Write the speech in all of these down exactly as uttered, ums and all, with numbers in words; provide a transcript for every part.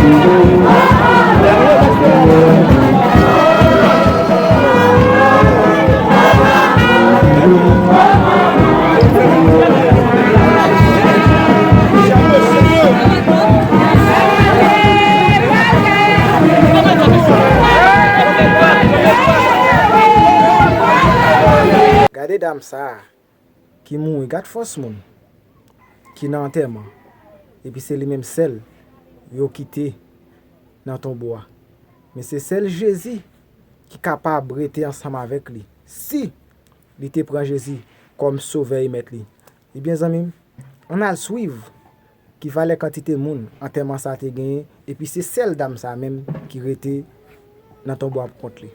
Gade dam sa a ki mouri, gad fòs moun ki nan antèman, epi se li menm sèl yo kite nan tonbo a. Men se sèl Jezi ki kapab rete ansanm avèk li, si li te pran Jezi kòm Sovè e Mèt li. Ebyen, zanmi m, ann al swiv ki valè kantite moun antèman sa a te genyen, epi se sèl dam sa a menm ki rete nan tonbo a pou kont li.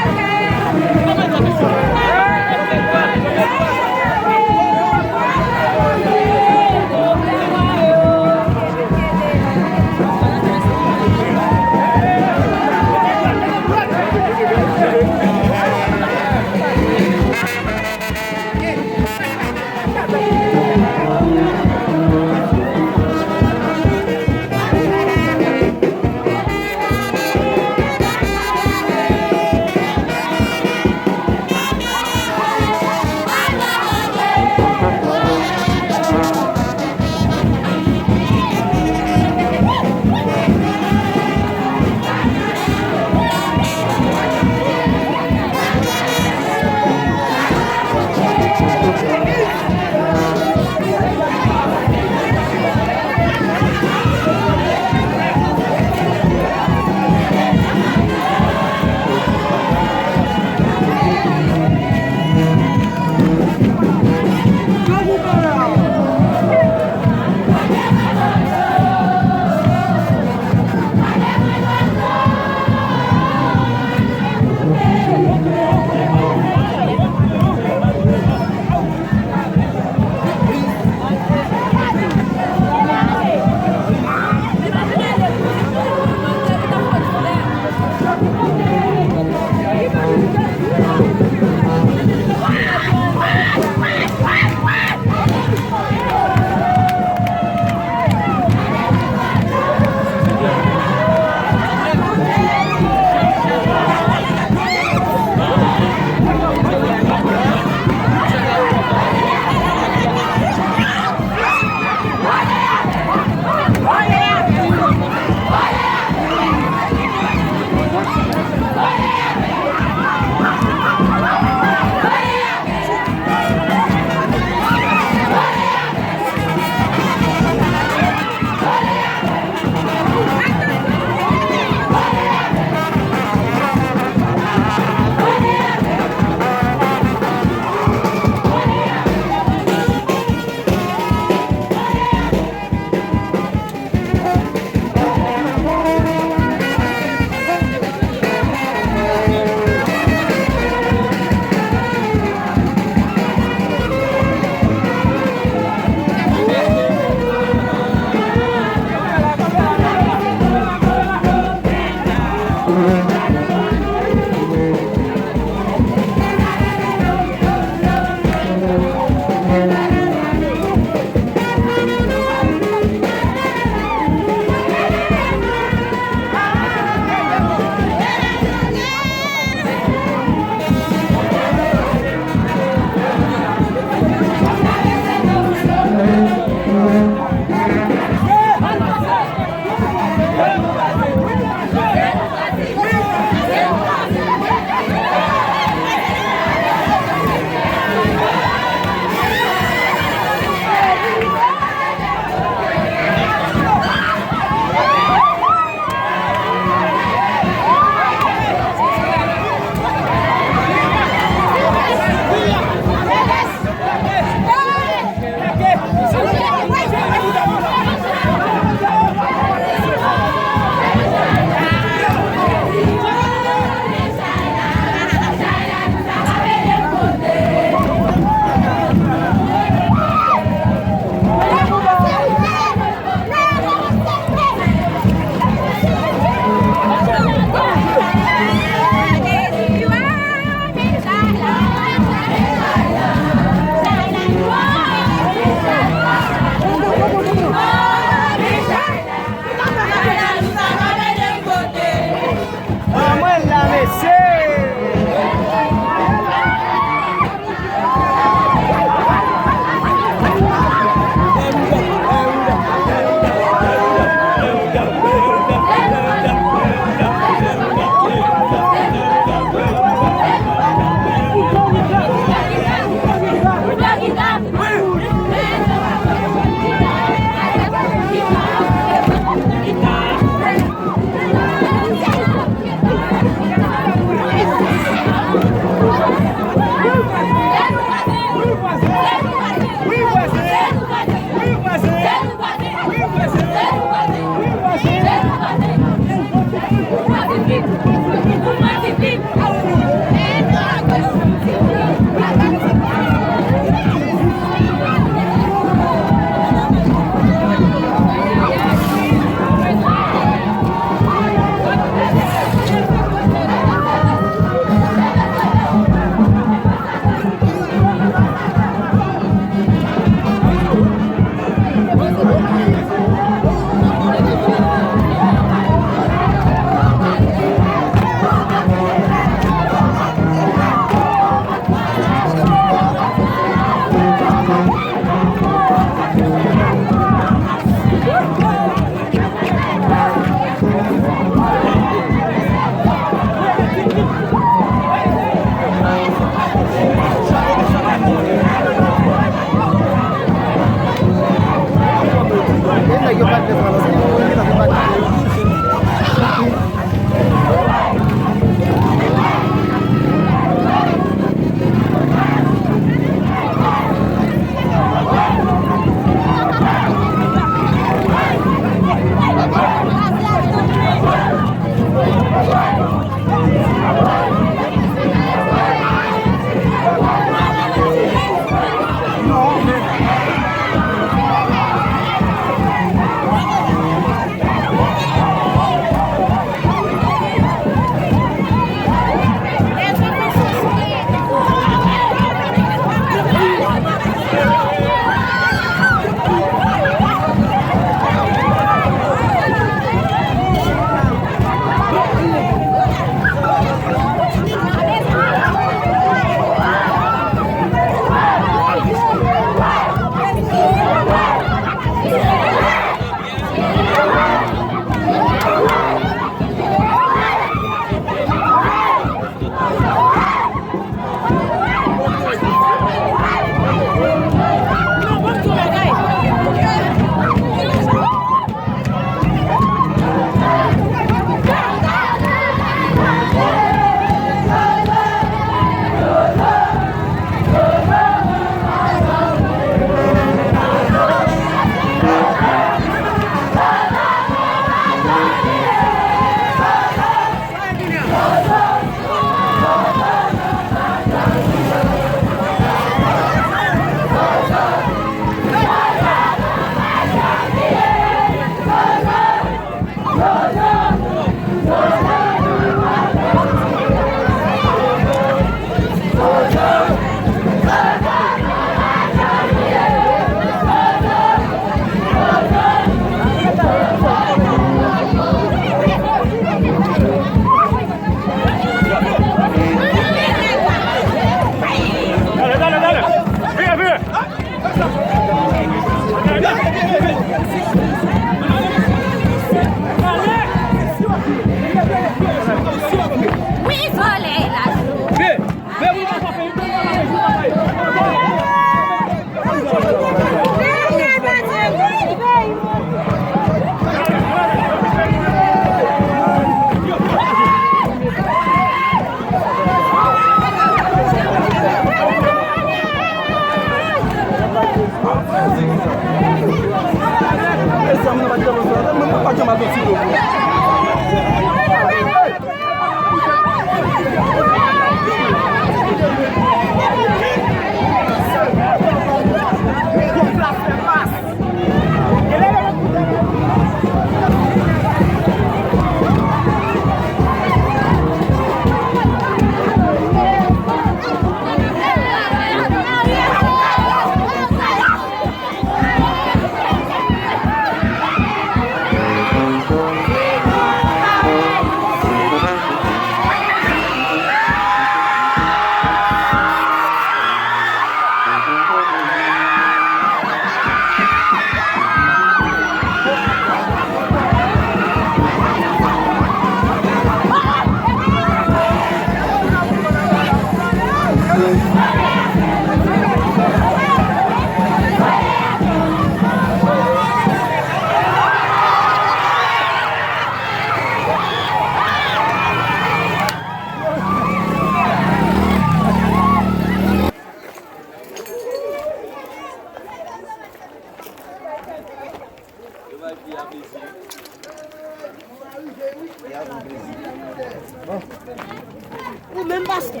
Ou menm paske.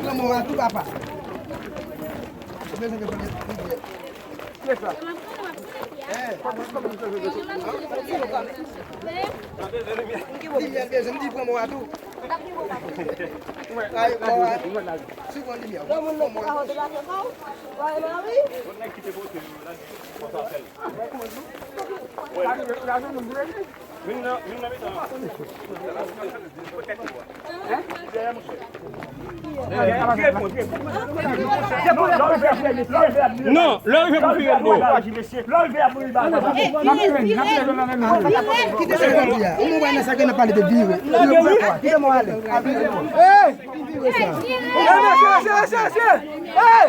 Pran mò a tou, papa. Li, li, li, li di pran mò a tou. Ay, mò a. Si w konn limyè, pran mò a. Non, lè w rive pou fire l bo. Kite sa yo di a. Ou mwen wè nan sa gen nan pale de vire. Vire, vire. Vire sa. Hey, mesye, mesye, mesye. Hey!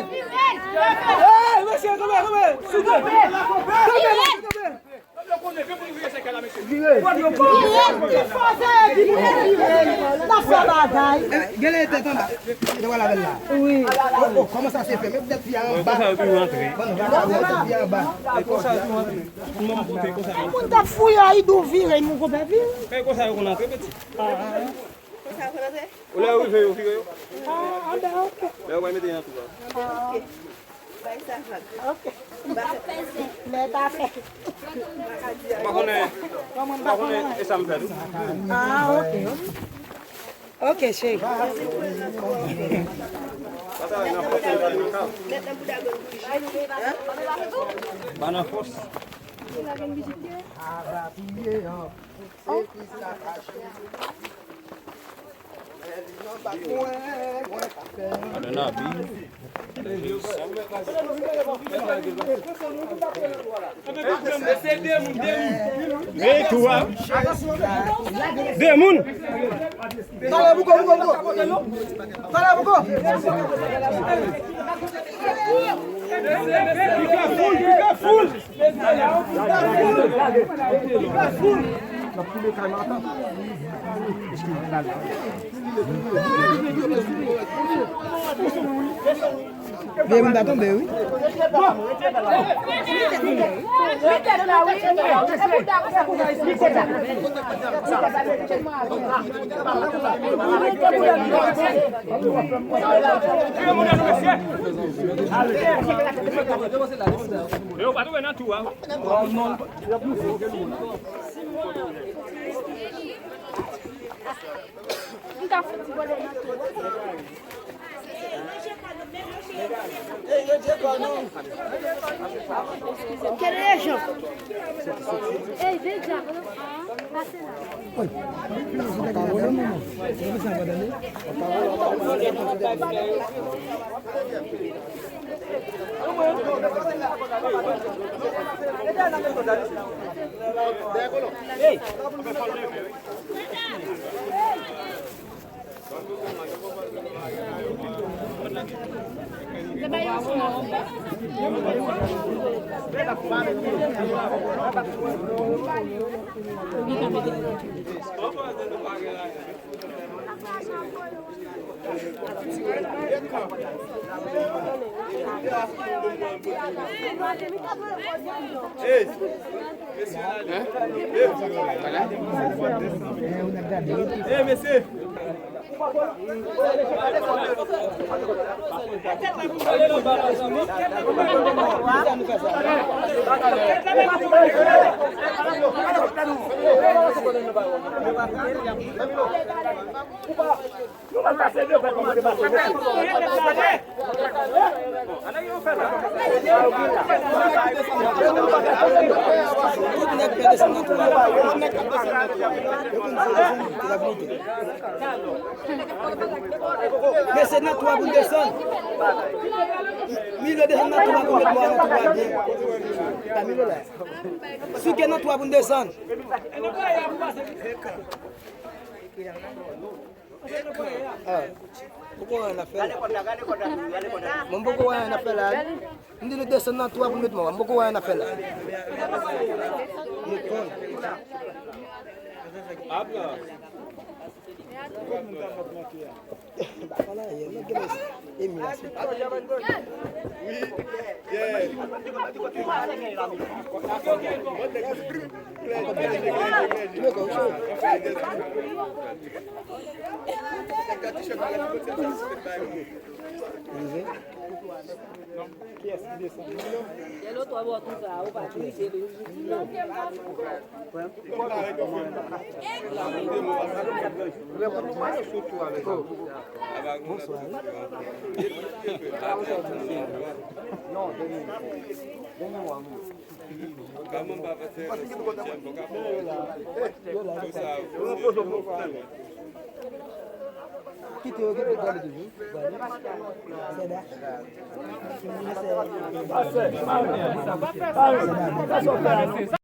Hey, mesye, kanpe, kanpe. Sou de. Kanpe, kanpe, kanpe. Genlè tèt anba. Yo pral avè l la. Wi. Oh, oh, kòman sa se fè? Met tèt fi a anba. Kòman sa yo toujou antre? Bon, kòman sa yo met tèt fi a anba? Kòman sa yo toujou antre? Moun t ap fouye a, Idou vire, nou konpè vire. Men konsa yo konn antre, piti. Konsa yo konn antre? Lè yo rive, yo vire yo. Ah, ah, ben, ok. Lè yo pral mete nan tou a. Ah, ok. Bay sa vag. Ok. Mèt afè. M pa konnen, m pa konnen e sa m fè tou. Ah, ok, ok. Ok, cheri. Pase nan fòs, nan kav. Mèt nan bouda gòl bouji. Ba nan fòs. Adan abi. Veye tou a. De moun. Talè bouko, bouko, bouko. Talè bouko. Be careful, be careful. Vye moun ta tonbe, wi. Yo pa tonbe nan tou a. M ta fouti vòlè nan tou. Kèl rejon? Ey, deja, pase la. Tout nèg k desann nan tou a. Tout nèg k ap desann nan tou a. Yo konn se desann, se la vérité. Mesye, nan tou a pou n desann. Milo, desann nan tou a pou n met mò nan tou a byen. Pa Milo la. Souke nan tou a pou n desann. Ah, poko wè anyen n ap fè la. Mwen poko wè anyen n ap fè la. M di nou desann nan tou a pou n met mò. M poko wè anyen n ap fè la. Nou konn. Ba fè la, yè, nou gen Emi la sou. Bonswa. Kite yo, kite yo, gade toujou. Gade. Sèda.